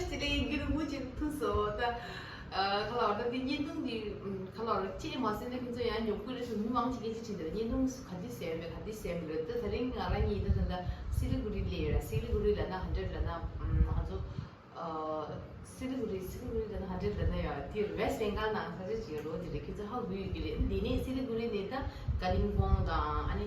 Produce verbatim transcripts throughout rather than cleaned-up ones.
ཅི་ལས་ཡིན་རྒྱུ་རིང་པོ་ཅིག་ཐུག་སོང་ད། ཁ་ལག་འོ་ད་འདི་བརྙན་ཐུང་འདི་ཁ་ལག་ཅི་མ་ཟེར་ན་ཁྱེད་ཚོ་ཡང་ཉོ་དགོས་རེད་ཟེར་མི་མང་ཆེ་གིས་ཅི་དྲིས་འདུག་བརྙན་ཐུང་ག་དུས་ཟེར་མེད་ག་དུས་ཟེར་མི་རེད་ད། དེ་རིང་ང་རང་གཉིས་ད་ད་ད་སི་ལི་གུ་རི་ལ་ཡོད་ར། སི་ལི་གུ་རི་ལ་ན་ཧན་ཌེཌ་ལ་ན་ང་ཚོ་སི་ལི་གུ་རི་སི་ལི་གུ་རི་ལ་ན་ཧན་ཌེཌ་ལ་ན་ཡོད་དེ་ཝེ་སི་ཊི་བེང་གལ་ནང་ས་ཆ་ཅིག་ཡོད་རོ། དེ་རེད་ཁྱེད་ཚོ་ཧ་གོ་ཡོད་ཀྱི་རེད། འདི་ནས་སི་ལི་གུ་རི་ནས་ད་ཀ་ལིམ་པོང་དང་ཨ་ནི།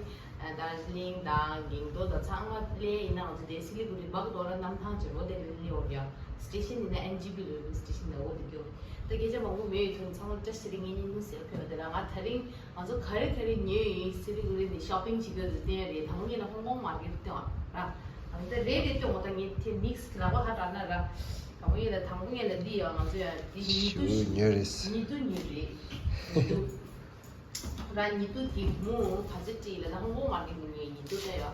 དར་ཇི་ལིང་དང་གིང་ཏོ་དང་ཚང་མ་ལས་ཡིན་ན་ང་ཚོ་དེ་སི་ལི་གུ་རི་བག་དོ་ར་གནམ་ཐང་ཆེ་བོ་དེ་ལས་ལེའོ་ཡ་སི་ཊེ་ཤན་ཡིན་ན་ཨེན་ཇི་བི་རེལ་ཝེ་སི་ཊེ་ཤན་ལ་འོ་དེ་སྐྱོ། ད་སྐད་ཆ་མང་པོ་མེད་ཡོད་ཚོད་ཚང་མ་བཀྲ་ཤིས་རིང་ངེད་གཉིས་ནི་ཟེར་ཕེབས་པ་དེ་ལ་ང་ད་རིང་ང་ཚོ་ག་རེ་ག་རེ་ཉོས་ཡིན་སི་ལི་གུ་རི་ནས་ཤོ་པིང་བྱེད་དགོས་ཟེར་བསྟན་རེད། དང་པོ་ངེད་ལ་ཧོང་ཀོང་མར་ཀེ་ཊི་སྟོན་བ་ར། ད་རེད་རེད་སྟོན་འོ་ད་ངེད་དེ་མིག་སི་ར་བ་ཧ་དྲག་ན་ར། དང་པོ་ངེད་ལ་དང་པོ་ངེད་ལ་འདི་ཡ་ང་ཚོ་ཡ་འདི་ཉི་ཤུ་དུ་ཉོས་རེད། ཉི་དུ་ཉོས་རེད། ཉི་དུ། ར་ཉི་དུ་དེ་མོ་ག་ཚོད་བྲིས་ལ་ད་ཧོང་ཀོང་མ་གི་མི་ངའི་ཉི་དུ་ད་ཡ་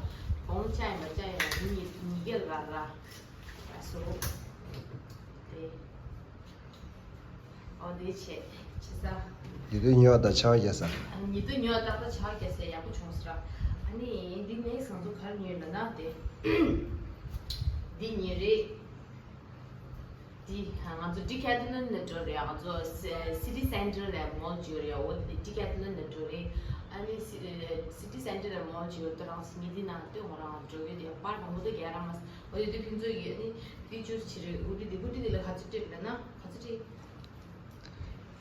གོང་ཆ་ཡ་མ་ཆ་ཡ་ཉི་ཉི་གེ་ར་ར་ཨ་སོ་དེ་ཨོ་དེ་བྱས་བྱས་ས། ཉི་དུ་ཉོ་ད་ཆ་བ་རྒྱ་ས། ཉི་དུ་ཉོ་ད་ད་ཆ་བ་རྒྱ་ས་ཡག་པོ་བྱུང་ས་ར། ཨ་ནི་འདི་ནས་ཟང་ཟོ་གར་ཉོས་ལ་ན་དེ་འདི་ཉོས་རེད། འདི་ང་ཚོ་ཌི་ཁེ་ཐི་ལོན་ལ་འགྲོ་རེད། ང་ཚོ་སི་ཊི་སེན་ཊར་ལ་མོལ་བྱེད་རེད། འོ་དེ་ཌི་ཁེ་ཐི་ལོན་ལ་འགྲོ་རེད། ཨ་ནི་སི་ཊི་སེན་ཊར་ལ་མོལ་བྱེད་ཡོད་དོ་རང་སི་ཉི་དེ་ནང་ལྟོས་ང་རང་འགྲོ་ཡོད་དེ་པར་མང་པོ་དེ་རྒྱ་རང་མ་འོ་དེ་དུས་ཕུན་ཚོགས་ཡོད་ནི་དེ་ཅུར་བྱེད་རེད། འུ་དེ་དེ་འུ་དེ་དེ་ལ་ག་ཚོད་སྤྲད་ལ་ན་ག་ཚོད་སྤྲད།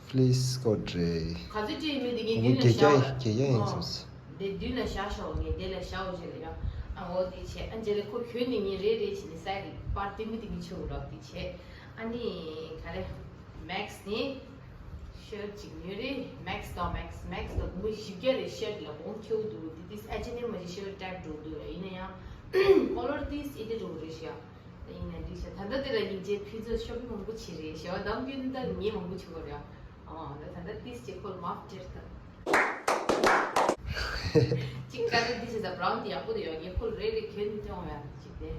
ཕི་ལིས་ཀོ་ཌི་རེད། ག་ཚོད་སྤྲད་མི་དེ་ངས་མདུན་ལ་བཞག་ག་ཡ་ཡིན་སོང་། དེ་མདུན་ལ་བཞག་ཤོག་ངས་དེ་ལ་བཞག་འོ་བྱས་ལ་ཡ། ཨ་འོ་དེ་བྱས་ཨ་འཇལ་ལ་ཁོ་གྱོན་ནས་ངས་རེ་རེ་བྱས་ནས་སའི་རི་པར་ཏི་མི་ཏི་མི་ཆེ་བོ་རོགས་དེ་བྱས། ཨ་ནི་ག་རེ། མེག་སི་ནི་ཤར་ཊི་ཅིག་ཉོས་རེད། མེག་སི་དང་མེག་སི་མེག་སི་དང་དགུང་ལོ་བཞི་བརྒྱ་རེད། ཤར་ཊི་ལ་གོང་ཁེའུ་འདུག་དེ་དུས་ཨ་ཅེ་ནེ་མ་ཞིག་ཤར་ཊི་ཊེབ་འགྲོ་འདུག་ཡིན་ན་ཡང་ཀོ་ལར་དེ་སི་ཨེ་ཏི་འགྲོ་རེད་ཤག་ཡིན་ན་འགྲིག་ཤག་ད་ལྟ་དེ་ལ་སྙིང་རྗེ་ཕུན་ཚོགས་ཤོ་པིང་མང་པོ་བྱེད་རེད་ཞེས་པ་དམ་རྒྱུན་ད་ངས་མང་པོ་བྱེད་དགོས་རེད། ཨ་ད་ད་ལྟ་ཏིས་ཅིག་ཁོར་མ་སྤྲེར་ད། ཅིག་ཀ་ཏི་ཏིས་ད་བྲའུན་དེ་ཡག་པོ་དེ་ཡོད་ངས་ཁོར་རེ་རེ་གྱོན་ནས་སྟོན་ཡ་ཅིག་དེ།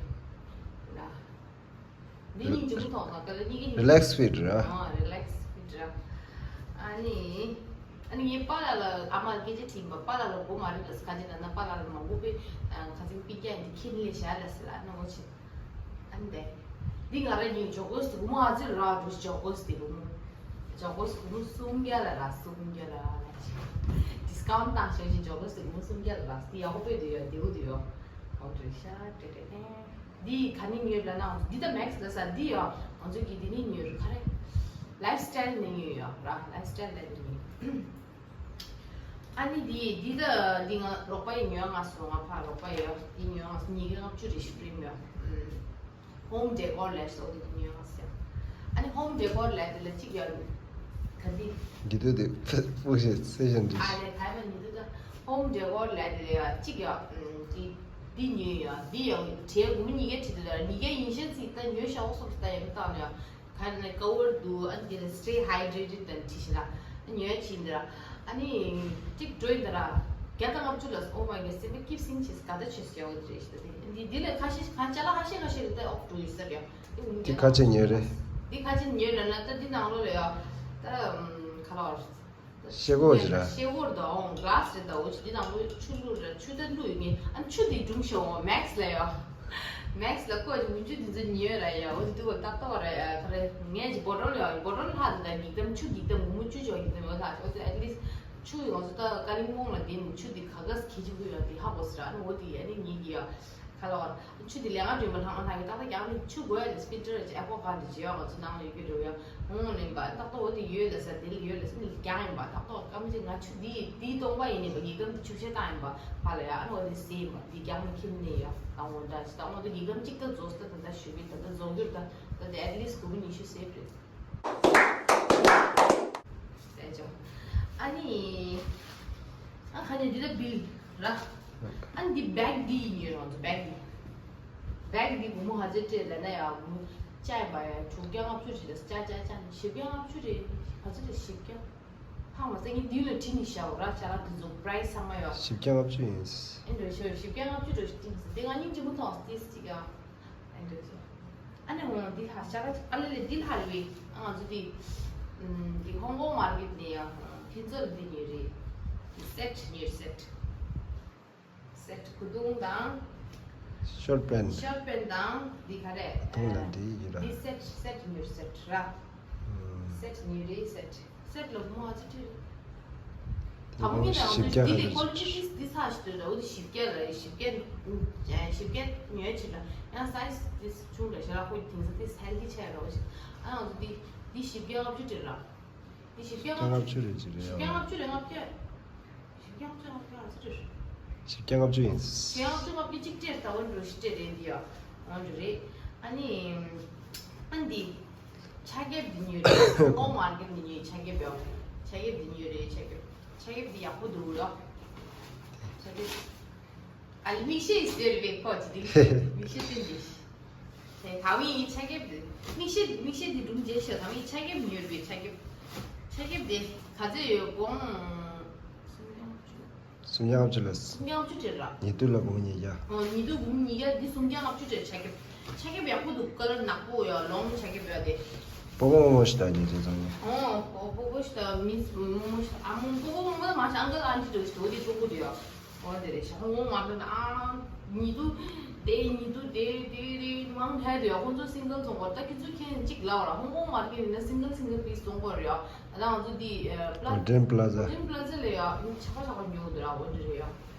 ལ། འདི་གཉིས་འཇུ་མཐོང་ང་ཀ་ལ་གཉིས་ཀྱི་རི་ལེག་སི་ཕིཊ་ར། ཨ་རི་ལེག་སི་ཕིཊ་ར། ཨ་ནི། ཨ་ནི་ངའི་པཱ་ལགས་ལ་ཨ་མ་ལ་སྐད་ཆ་དྲིས་པ་པཱ་ལགས་ལ་སྒོ་མ་རེད་ལ་ཁ་ཅིག་ན་ན་པཱ་ལགས་ལ་མང་པོ་པས་ཁ་ཅིག་པི་ཀྱ་ཡིན་ཁྱིམ་ལས་བཞག་ལ་ཟེར་ལ་ཨ་ནི་འོ་ཆེ། ཨ་ནི་དེ། འདི་ང་རང་ཉིད་ཇོ་གོས་སི་སྒོར་མོ་ཨ་ཙི་ར་འགྲོ་ཇོ་གོས་སི་དེ་སྒོར་མོ། ཇོ་གོས་སི་སྒོར་མོ་སུམ་བརྒྱ་ལ་ར་སུམ་བརྒྱ་ལ་ར་ལ་ཆེ། ཌི་སི་ཀའུན་ཊི་བཏང་ཞོར་གྱི་ཇོ་གོས་སི་སྒོར་མོ་སུམ་བརྒྱ་ལ་ར་དེ་ཡག་པོ་དཔེ་འདུག་ཡ་དེའུ་དེ་ཡོ། ཨོ་དྲི་ཤ་ཏྲེ་ཏྲེ་ཏེ། འདི་ག་ནས་ཉོས་ལབ་ན་འདི་ད་མེག་སི་ལ་ས་འདི་ཡོ། ང་ཚོ་གི་འདི་ནས་ཉོས་རུ་ག་རེ། ལའིཕ་སི་ཊལ་ནས་ཉོས་ཡོ་ར་ལའིཕ་སི་ཊལ་ལ་འདི་ཉོས། ཨ་ནི་འདི་འདི་ད་འདི་ང་རོགས་པ་ཡི་ཉོས་ང་སོ་ང་ཕ་རོགས་པ་ཡོ་འདི་ཉོས་ང་སོ་ཉིས་བརྒྱ་ལྔ་བཅུ་རེ་ཞུ་པྲིམ་ཡོ། ཧོམ་ཌེ་ཀོར་ལས་སོ་འདི་ཉོས་ང་སོ། ཨ་ནི་ཧོམ་ཌེ་ཀོར་ལས་འདི་ལ་གཅིག་ཡོ། ག་འདི། འདི་དུས་འདི་ཕུག་ཤེས་སེ་ཤན་འདི། ཨ་ལས་ཕ་མ་ཉིད་དུ་ད་ཧོམ་ཌེ་ཀོར་ལས་དེ་ལས་གཅིག་ཡོད། འདི་འདི་ཉོས་ཡོད། འདི་ཡོད་གྲས་སྒོར་མོ་ཉིས་བརྒྱ་ཁྲི་དེ་ལ་ཉིས་བརྒྱ་ཡིན་ཤེས་ཚིག་ད་ཉོས་ཤག་འོ་སོགས་ད་ཡང་མི་བཏང་ནས་ཡོད། ག་ནས་ཀ་བར་འདུག་ཨ་འདི་ལ་stay hydrated དང་བྲིས་ཤི་ལ་ཉོས་ཕྱིན་འདི་ར། ཨ་ནི་གཅིག་འགྲོ་ཡིན་འདི་ར། བརྒྱ་དང་ལྔ་བཅུ་ལ་ཨོ་མ་གི་སེམས་པ་keep singing ཆེས་ག་ད་ཆེས་ཡོད་རེད་ཤི་ད་དེ་འདི་འདི་ལས་ཁ་ཤས་ཁ་ཅ་ལག་ཁ་ཤས་ཁ་ཤས་རེད་ད་ཨོག་འགྲོ་ཡོད་ས་རེད། དེ་ཁ་ཆེ་ཉོས་རེད། འདི་ཁ་ཆེ་ཉོས་རེད་ན་ད་འདི་ནང་ལོགས་ལ་ཡོད་ད་ག་ལ་བར། ཤེལ་སྒོ་ཅིག་ར། ཤེལ་སྒོར་དང་གླ་སི་རེད་ད་འོ་ཅིག་འདི་ནང་ལོ་ཆུ་བླུགས་རེད་ཆུ་ད་བླུགས་ཡོད་ངེས་ཨ་ཆུ་དེ་སྒྲུང་ཤོག་འོ་མེག་སི་ལ་ཡོད། མེག་སི་ལ་ཀོ་ཅིག་མུ་ཆུ་དེ་ཚོ་ཉོས་ར་ཡ་འོ་དེ་དུ་བ་ཏག་ཏག་ར་ཡ་ཁ་རེ་ངས་ཅིག་བོ་ཊལ་ཡོད་བོ་ཊལ་ལྷག་དེ་ད་འགྱིག་དམ་ཆུ་འགྱིག་དམ་འུ་མུ་ཆུ་ཅོག་འགྱིག་དམ་ཡོད་ལྷག་ཅིག་འོ་དེ་ཨེ་ཊི་ལིསི་ཆུ་ཡོང་ཚོ་ད་ཀ་ལིམ་པོང་ལ་དེ་ནི་ཆུ་དེ་ག་ག་སི་ཁེ་ཅིག་གུ་ཡོད་དེ་ཧ་གོ་སི་ར་ཨ་ནི་འོ་དེ་ཡ་ནི་ངེད་ཀྱི་ཡ། ཁ་ལོ། ཆུ་དེ་ལས་ང་འདྲེན་པ་ལྷང་ལྷང་གི་ཏག་ཏག་ཀྱང་ནི་ཆུ་དགོས་ཡ་དེ་སྤིལ་ཊར་ཅིག་ཨེ་ཀོ་གྷར་ཌི་ཇི་ཡ་ང་ཚོ་ནང་ལ་ཡོད་ཀྱི་རེད་ཡ། ཧོང་ལེན་པ་ཏག་ཏག་འོ་དེ་ཡོད་ལ་ས་དེ་ལ་ཡོད་ལ་ས་ནི་ཀྱང་ཡིན་པ་ཏག་ཏག་སྐམ་ཅིག་ང་ཆུ་དེ་དེའི་སྟོང་པ་ཡིན་ནི་པ་ངེད་ཀྱང་དེ་ཆུ་ཤ་བཏང་ཡིན་པ་ཕ་ལ་ཡ་ཨ་ནི་འོ་དེ་སེ་ཡིན་པ་དེ་ཀྱང་ནི་ཁྱིམ་ནས་ཡ་ད་འོ་འདྲ་ཅི་ད་འོ་དེ་ངེད་ཀྱང་གཅིག་ད་རྫོགས་ད་ད་ད་ཞུ་གི་ད་ད་རྫོགས་རྒྱུར་ད་ད་དེ་ཨེཊ་ལིསི་དགུ་བཅུ་ཉི་ཤུ་སེབ་རེད། ཨེ་ཅོ། ཨ་ནི། ཨ་ཁ་ནས་འདི་ལ་བིལ་ར། ཨ་ནི་འདི་བེག་འདི་ཡིན་ཡོད་རང་ཚོ་བེག་འདི། བེག་འདི་སྒོར་མོ་ཧ་ཅང་སྤྲད་ལ་ན་ཡ་སྒོར་མོ་ཅ་ཡིན་པ་ཡ་དྲུག་བརྒྱ་ལྔ་བཅུ་རེད་ལ་ཅ་ཅ་ཅ་ནི་བཞི་བརྒྱ་ལྔ་བཅུ་རེད། ཧ་ཅང་རེད་བཞི་བརྒྱ། ཧ་མ་ས་ངས་འདི་ལ་བྲིས་ནས་བཞག་ར་ཅ་ལག་འདི་ཚོ་པ་རའི་སི་ཚང་མ་ཡོད། བཞི་བརྒྱ་ལྔ་བཅུ་ཡིན། ཨེ་འགྲོ་ཤོར་བཞི་བརྒྱ་ལྔ་བཅུ་འགྲོ་ཞིག་བྲིས་མི་སྲིད་དེ་ང་སྙིང་རྗེ་མོ་ཐོག་སྟེ་སི་ཅིག་ཡ། ཨ་འདྲ་ཅིག་ཨ་ནི་འོང་འདི་ལྷ་ཤ་ར་ཅིག་ཨ་ལེ་ལེ་འདི་ལྷ་རེད་བས། ཨ་ང་ཚོ་འདི་འདི་ཧོང་ཀོང་མར་ཀེ་ཊི་ནས་ཡང་ཕན་ཚུན་འདི་ཉོས་རེད། འདི་སེ་ཊི་ཉོས་སེ་ཊི། སེ་ཊི་ཁུ་རྡུང་དང་ ཤོར་པན། ཤོར་པན་དང་འདི་ག་རེ། ཐུང་ལ་འདི་ཡོད་ར། འདི་སེཊ་སེཊ་ཉོས་སེཊ་ར། སེཊ་ཉོས་རེད་སེཊ། སེཊ་ལ་མོ་ཨ་ཙི་ཁྲིད། དང་པོ་ཉིད་ལ་ཞིབ་རྒྱ་འདི་ལས་ཧ་ཅང་ཆེ། ཀོ་ལི་ཊི་འདི་འདི་ཚ་ཞིག་འདུག་ར། འོ་དེ་ཞིབ་རྒྱ་ར་ཞིབ་རྒྱ་ཞིབ་རྒྱ་ཉོས་ཕྱིན་ལ་ཡང་སའི་ཛི་འདི་ཆུང་ར་ཞེ་ར་ཁོ་དེང་སང་དེ་ཧེལ་ཐི་ཆེ་ར་བ་ཞིག་ཨ་ང་ཚོ་འདི་འདི་ཞིབ་རྒྱ་ལྔ་བཅུ་སྤྲད་ར། འདི་ཞིབ་རྒྱ་ལྔ་བཅུ་ལྔ་བཅུ་རེད་ཅི་རེད་ཞིབ་རྒྱ་ལྔ་བཅུ་རེད་ལྔ་བཅུ། ཞིབ་རྒྱ་ལྔ་བཅུ་ལྔ་བཅུ་ཨ་ཙི་རེད། ཞིབ་རྒྱ་ལྔ་བཅུ་ཡིན། ཞིབ་རྒྱ་ལྔ་བཅུ་ལྔ་བཅུ་གཅིག་སྤྲད་ད་འོན་འགྲོ་ཞིག་སྤྲད་རེད་འདི་ཡ། འོན་འགྲོ་རེད། ཨ་ནི། ཨ་འདི། ཆ་རྒྱབ་འདི་ཉོས་རེད། ཧོང་ཀོང་མར་ཀེཊ་འདི་ཉོས་ཆ་རྒྱབ་ཡོ། ཆ་རྒྱབ་འདི་ཉོས་རེད་ཆ་རྒྱབ། ཆ་རྒྱབ་འདི་ཡག་པོ་འདུག་ཡོ། ཆ་རྒྱབ། ཨ་ལི་མིག་ཤེལ་ཟེར་བའི་ཁོ་ཅི་འདི་མིག་ཤེལ་བསྟན་འདི། དེ་ད་བི་ཡི་ཆ་རྒྱབ་འདི། མིག་ཤེལ་མིག་ཤེལ་འདི་སྒྲུང་བྱས་ཤོག་ད་བི་ཡི་ཆ་རྒྱབ་ཉོས་པའི་ཆ་རྒྱབ། ཆ་རྒྱབ་འདི་ག་ཚོད་ཡོད་དགོངས། སུམ་བརྒྱ་ལྔ་བཅུ་ལ། སུམ་བརྒྱ་ལྔ་བཅུ་སྤྲད་ར། ཉིས་སྟོང་ལ་སྒོར་མོ་ཉིས་བརྒྱ། ཨོ་ཉིས་སྟོང་སྒོར་མོ་ཉིས་བརྒྱ་འདི་སུམ་བརྒྱ་ལྔ་བཅུ་སྤྲད་ཆ་རྒྱབ། ཆ་རྒྱབ་ཡག་པོ་འདུག་ཀ་ལར་ནག་པོ་ཡ་ལོང་ཆ་རྒྱབ་ཡ་དེ། སྤོ་བོ་རྨོ་མོ་ཞིག་དང་ཉིས་སྟོང་ཚང་མ། ཨོ་སྤོ་སྤོ་བོ་ཞིག་དང་མིས་རྨོ་མོ་ཞིག་ཨ་མོ་སྤོ་བོ་རྨོ་མོ་མ་ཞིག་ཨང་ཀལ་ཨན་ཊི་འདྲ་ཞིག་འདུག་དེ་སྤོ་བོ་དེ་ཡ། ཨོ་དེ་རེད་ཤག་ཧོང་ཀོང་མ་འགྲོ་ན་ཨང་ཉིས་སྟོང་དེ་ཉིས་སྟོང་དེ་དེ་རེད་མང་ཧེ་དེ་ཡ་ཁོང་ཚོ་སིང་ཀལ་ཚོང་བར་ད་ཁྱེད་ཚོ་ཁྱེད་གཅིག་ལབ་ར་ཧོང་ཀོང་མར་ཀེཊ་ཡིན་ན་སིང་ཀལ་སིང་ཀལ་པིས་ཚོང་གོ་རེད་ཡ། ད་ང་ཚོ་འདི་ཨ་པླ་ཀོ་ཌེན་པླ་ཛ། ཀོ་ཌེན་པླ་ཛ་ལ་ཡ་ཆག་པ་ཆག་པ་ཉོ་འདུག་ར་འོ་འདི་རེད་ཡ།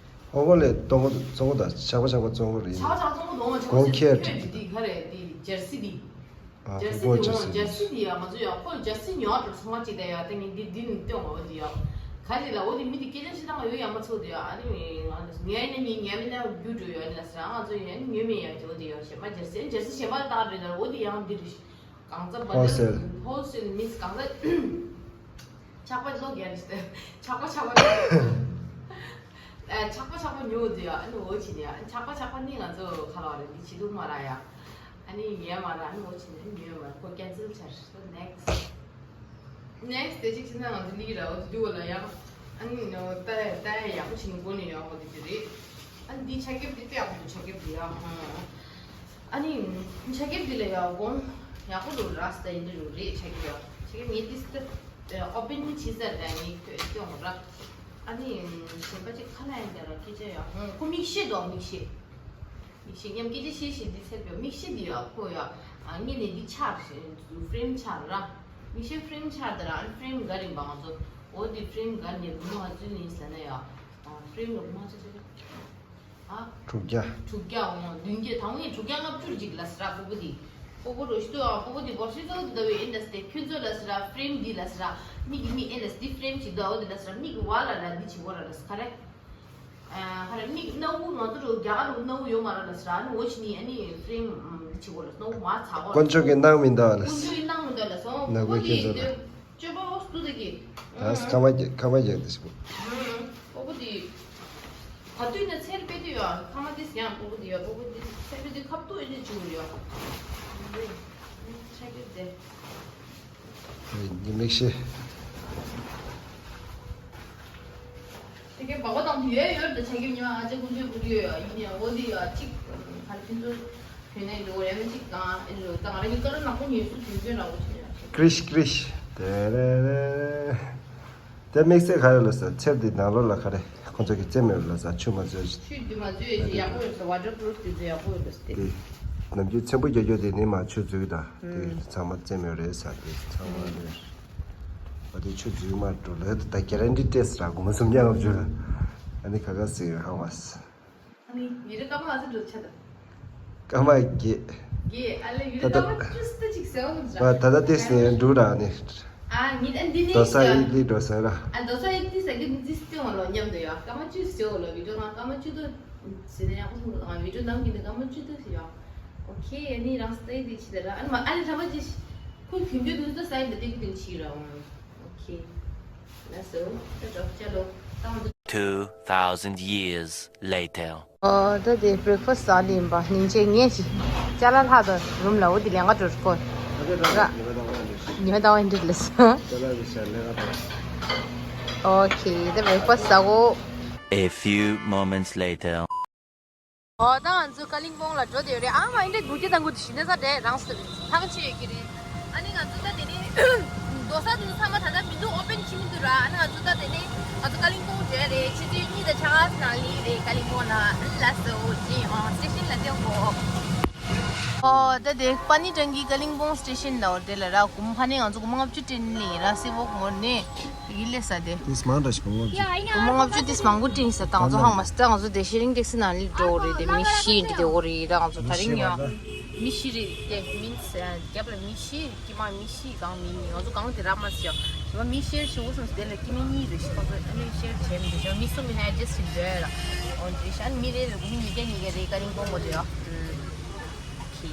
ཧོང་ཀོང་ལ་སྟོང་གོ་བཙོང་གོ་ད་ཆག་པ་ཆག་པ་བཙོང་གོ་རེད། ཆག་པ་ཆག་པ་འདུག་ང་ཆག་པ་གོང་ཁྱེར་ཆག་པ་འདི་ག་རེད་འདི་ཇར་སི་འདི། ཨ་ཇར་སི་ཧོང་ཀོང་འདི་ཇར་ཧོང་སི། ཇར་སི་འདི་ཡ་ང་ཚོ་ཡ་ཁོ་ཇར་སི་ཉོ་འགྲོ་ཚང་མ་གཅིག་ད་ཡ་ད་ངས་འདི་འདི་ནི་སྟོན་གོ་འདི་ཡ། ག་རེ་ལ་འོ་འདི་མི་འདི་སྐད་ཆ་བཤད་སྟངས་ཡོད་ཡ་མ་ཚོ་འདི་ཡ་ཨ་ནི་ང་ངས་ནི་ངས་ངས་མི་ན་རྒྱུ་འགྲོ་ཡ་ལ་ས་ང་ཚོ་ཡ་ཉོ་མི་ཡ་འདི་འོ་འདི་ཡ་ཞེ་མ་ཇར་སི་ཇར་སི་ཞེ་མ་ལྟ་རེད་ད་འོ་འདི་ཡ་འདི་རེད། གང་ཚ་བ་ཧོལ་སེལ། ཧོལ་སེལ་མིས་གང་ཚ། ཆག་པ་ལོ་རྒྱལ་རེད་ཆག་པ་ཆག་པ། ཨ་ཆག་པ་ཆག་པ་ཉོ་འདི་ཡ་ཨ་ནི་འོ་ཆི་ནི་ཡ་ཆག་པ་ཆག་པ་ནི་ང་ཚོ་ཁ་ལ་བ་རེད་འདི་ཆི་འདུག་མ་ར་ཡ། ཨ་ནི་ཉོས་མ་ར་ཨ་ནི་འོ་ཆི་ནི་ཉོས་མ་ར་ཁོ་ཀན་སེལ་ཆར་སོ་ནེག་སི། ནེག་སི་དེ་གཅིག་ཕྱིན་ན་ང་ཚོ་ལི་ར་འོ་དུ་འོ་ལ་ཡང་ཨ་ནི་ནོ་ཏ་ཏ་ཡག་པོ་ཕྱིན་གོ་ནི་ཡོད་འོ་དེ་དེ་རེད། ཨ་ནི་འདི་ཆ་རྒྱབ་འདི་ཏེ་ཡག་པོ་འདུག་ཆ་རྒྱབ་འདི་ཡ་ཧང་། ཨ་ནི་ཆ་རྒྱབ་འདི་ལ་ཡ་དགོང་ཡག་པོ་འདུག་ར་སི་ཏ་ཡིན་འདི་རུ་རེད་ཆ་རྒྱབ་ཡ་ཆ་རྒྱབ་ངས་འདི་སི་ཏ་ཨོ་པན་བྱེད་ས་རེད་ངས་ཁྱོད་སྐྱོང་ར། ཨ་ནི་གཞན་པ་ཅིག་ཁ་ལ་ཡང་རྒྱ་ར་སྐད་ཆ་ཡ་ཧང་ཁོ་མིག་ཤེལ་འདུག་མིག་ཤེལ། མིག་ཤེལ་མཉམ་སྐད་ཆ་བཤད་བཤད་འདི་ཚད་པའི་མིག་ཤེལ་འདི་ཡ་ཁོ་ཡ། ཨ་ངས་ནས་འདི་ཆར་ཧྥི་རེམ་ཆར་ར། མིག་ཤེལ་ཧྥི་རེམ་ཆར་དེ་ར་ཨ་ཧྥི་རེམ་ག་རིམ་པ་ང་ཚོ་འོ་འདི་ཧྥི་རེམ་ག་ནས་བུ་མོ་ཨ་ཙུ་ནིས་ལ་ན་ཡ། ཧྥི་རེམ་ལ་བུ་མོ་ཨ་ཙུ་ཙུ། ཨ། དྲུག་བརྒྱ། དྲུག་བརྒྱ་འོང་བདུན་བརྒྱ་དང་བའི་དྲུག་བརྒྱ་ལྔ་བཅུ་ཅིག་ལ་སྲ་ཕོ་བོ་འདི། ཕོ་བོ་རོ་ཤི་ཏོ་ཨ་ཕོ་བོ་འདི་བོར་ཤི་ཏོ་འདི་བའི་ཨིན་ཌ་སི་ཏེ་ཁྱོད་ཚོ་ལ་སྲ་ཧྥི་རེམ་འདི་ལ་སྲ་མིག་གི་མིག་ཨིན་ཌ་སི་ཏེ་ཧྥི་རེམ་ཅིག་འདུག་འོ་འདི་ལ་སྲ་མིག་གི་བ་ལ་ལ་འདི་ཆི་བོ་ར་ལ་སྲ་ག་རེ། ཧ་ར་མིག་སྣ་བུག་ང་ཚོ་རུ་རྒྱ་གར་རུ་སྣ་བུག་ཡོད་མ་ར་ལ་ཟེར་ཨ་ནི་འོ་ཆི་ནི་ཨ་ནི་ཧྥི་རེམ་ཆི་གོ་ལ་སྣ་བུག་མ་ཚ་གོ་ལ། དཀོན་མཆོག་གི་གནང་མི་འདའ་བ་ལ། དཀོན་མཆོག་གི་གནང་མི་འདའ་ལ་སོང་། ནག་པོའི་ཁྱེད་ཚོ་ལ། སྤྱོད་པ་འོ་སུ་དེ་གི། ད་ཁ་མ་རྒྱག་ཁ་མ་རྒྱག་དེ་ཞིག་པོ་པོ་དེ། ག་དུས་ན་ཚེར་པེ་དུས་ཡོད་ཁ་མ་དེ་ཡང་པོ་པོ་དེ་ཡོད་པོ་པོ་དེ་ཚེར་པེ་དུས་ཁབ་ཏུ་ཨེ་ནི་བཅུག་ཡོད། ཆ་གི་དེ། ཉི་མིག་ཤེས། དེ་གའི་སྦག་སྦག་དང་དུས་ཡོད་ཡོད་དུ་ཆ་གི་ཉི་མ་ཨ་ཅག་ཀུན་སྤྱོད་ཀུན་སྤྱོད་ཡོད་ཡིན་ཡང་འོ་དེ་ཡོད་གཅིག་ག་རེ་ཕན་ཚུན་ཐོན་ནས་འགྲོ་ཡང་གཅིག་དང་ཨེ་འགྲོ་དང་རེ་གི་ཀ་ར་ནག་པོ་ཉོས་སུ་དུས་ཚོད་རག་པོ་ཆེ་ཡོད། ཀྲིཤ་ཀྲིཤ། དེ་རེ་རེ། དེ་དམིགས་བསལ་ག་རེ་ལ་ཟེར་ཚེར་འདི་ནང་ལོགས་ལ་ག་རེ། ཁོང་ཚོ་གི་རྩེད་མོ་ལ་ཟ་ཆུ་མ་བཙོས། ཆུ་འདི་མ་བཙོས་ཡག་པོ་ཡོད་ཟེར། ཝ་ཊར་པུ་རུཕ་འདི་ཚོ་ཡག་པོ་ཡོད་ཟེར་ཏེ། དེ་ནམ་རྒྱུན་ཚེམ་བུ་རྒྱག་རྒྱུ་དེ་ནི་མ་ཆུ་བཙོས་ད་དེ་ཚང་མ་རྩེད་མོ་རེད་ཟ་དེ་ཚང་མ་རེད། ཨ་དེ་ཆུ་བཙོས་མ་འགྲོ་ལ་ད་གེ་རན་ཊི་ཊེ་སི་ར་དགོངས་སུམ་རྒྱག་ལབ་རྒྱུ་ལ་ཨ་ནི་ཁ་ཁ་ཟེར་ཧ་མ་སི། ཨ་ནི་ཉི་རེ་སྐར་མ་ང་ཚོ་འགྲོ་ཆ་ད། སྐར་མ་བརྒྱད། བརྒྱད་ཨ་ལེ་ཡུལ་ད་ལྟ་སྐར་མ་བཅུ་ཙམ་ཅིག་ཟེར་བ་མི་འདྲ། ད་ད་ལྟ་ཏིས་ནས་འགྲོ་ར་ནི། ཨ་ཉི་ཨ་འདི་ནི་རྡོ་ས་ཡིག་འདི་རྡོ་ས་ར། ཨ་རྡོ་ས་ཡིག་འདི་ཟ་གི་འདི་སྟེང་བ་ལོ་མཉམ་དུ་ཡོད། སྐར་མ་བཅུ་ཟེར་བ་ལོ་བི་ཌིའོ་ནང་སྐར་མ་བཅུ་དུ་ཟེར་ནས་ཡག་པོ་སོང་། ཨ་བི་ཌིའོ་ནང་གི་འདི་སྐར་མ་བཅུ་དུ་ཟེར་ཡོད། ཨོ་ཁེ་ཨ་ནི་རང་སྟེ་འདི་ཕྱི་དེ་ར་ཨ་ནི་མ་ཨ་ནི་ཁྲ་མ་ཅི་ཁོས་གྱོན་གྱོན་འདི་ཚོ་ས་ཡིག་འདི་སྟེང་གི་འདི་ཕྱི་ར་འོང་། Okay. That's all. That's all. Chalo. Thank you. Two thousand years later. ཨོ་ད་དེ་བྷི་རེག་ཕ་སི་ཟ་ནི་ཡིན་པ་སྙིང་རྗེ་ངས་ཅི་ཅ་ལག་ལྷག་ཏུ་རུམ་ལ་འོ་དེ་ལེན་ག་འགྲོ་གོ་ར། ཉི་མ་དང་ཨེ་འདྲི་ལས། Okay. ད་བྷི་རེག་ཕ་སི་ཟ་གོ། A few moments later. ཨོ་ད་ང་ཚོ་ཀ་ལིང་པོང་ལ་འགྲོ་བསྡད་ཡོད་རེད། ཨ་མ་ཨིན་དྲེ་དགུ་རྒྱ་དང་དགུ་དུ་ཞི་ནས་ས་འདྲེ་རང་སུ་ཐང་ཆད་ཡོད་ཀྱི་རེད། ཨ་ནི་ང་ཚོ་ད་དེ་ནས་རྡོ་ས་དེ་ཚོ་ཚང་མ་ད་ལྟ་མི་འདུག་ཨོ་པན་བྱེད་མི་འདུག་ར། ཨ་ནི་ང་ཚོ་ད་དེ་ནས་ ང་ཚོ་ཀ་ལིང་པོང་བྲོས་རེད། ཆུ་ཚོད་གཉིས་དང་ཕྱེད་ཀ་ནང་ལ་རེད། ཀ་ལིང་པོང་ལ་ལ་སོ་ཇི་ཨོ་སི་ཊེ་ཤན་ལ་སླེབས་གོ། ཨོ་ད་དེ་པ་ནི་ཊང་གི་ཀ་ལིང་པོང་སི་ཊེ་ཤན་ལ་འོ་དེ་ལ་ར་གུམ་ཧ་ནེ་ང་ཚོ་གུམ་ལྔ་བཅུ་སྤྲད་ནི་ར་སི་བོག་མོར་ནེ་དེ་གི་སླེབས་ས་དེ། ཏིས་མང་འདྲ་ཞིག་གུམ་ལྔ་བཅུ། གུམ་ལྔ་བཅུ་ཏིས་མང་པོ་སྤྲད་ས། ད་ང་ཚོ་ཧང་མ་སི་ད་ང་ཚོ་དེ་ཤེ་རིང་ཊེག་སི་ནང་ལ་འགྲོ་རེད། དེ་མི་བཞི་འདི་དེ་འོ་རེད། ད་ང་ཚོ་ད་རིང་ཡོད་མི་བཞི་རེད། དེ་མིན་རྒྱབ་ལ་མི་བཞི། དཀྱིལ་མ་མི་བཞི་སྒང་མི་གཉིས། ང་ཚོ་སྒང་དེ་ར་མ་ཟེར་ཡ། དེ་མ་མི་ཤེར་ཞུ་བསམ་སྟེ་ལ་སྐྱེ་དམན་གཉིས་རེ་ཞིག་ཁོ་ཚོ་ཨ་ནི་ཤེར་བྱས་མི་འདུག་མི་གསུམ་མི་ནས་ཨེ་ཇེ་སི་ཊི་བྱས་ལ། འོ་འདི་ཤ་ཨ་ནི་མི་རེ་རེ་གུ་མི་ཉིས་བརྒྱ་ཉིས་བརྒྱ་རེ་ཀ་རིང་གཏོང་དགོས་འདུག་ཡ། ཨུམ། ཨོ་ཁེ།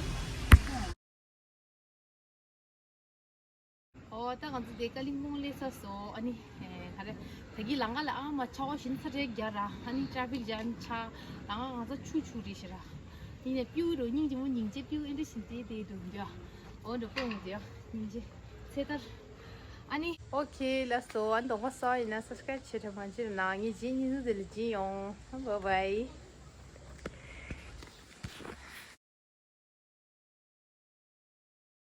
ཨོ་ད་ང་ཚོ་དེ་ཀ་ལིང་པོང་སླེབས་ཚར་སོང་། ཨ་ནི་ཨེ་ག་རེ་ད་གི་ལང་ཀ་ལ་ཨ་མ་ཆར་པ་ཞིན་ཚ་རེ་རྒྱག་ར། ཨ་ནི་ཊེ་ཕིག་ཇམ་ཆགས། ལང་ཀ་གང་ཚ་ཆུ་ཆུ་རེ་ཞེ་ར། ཡིན་ནས་པིའུ་རུ་སྙིང་རྗེ་མོ་སྙིང་རྗེ་པིའུ་ཨེ་འདྲ་ཞིག་དེ་དེ་འདུག་འདུག་ཨོ་འགྲོ་པོ་ཡོང་དེ་སྙིང་རྗེ་ཚེ་ཐར། ཨ་ནི་ཨོ་ཁེ་ལ་སོ་ཨ་ནི་གདོང་པ་སོ་ཡིན་ན་སབ་སི་ཀ་རེབ་བྱེད་ཐུབ་མ་བྱེད་ན་ངས་རྗེས་ཉིན་ཚོ་དེ་ལ་སྦྱིན་ཡོང་། བའི་བའི།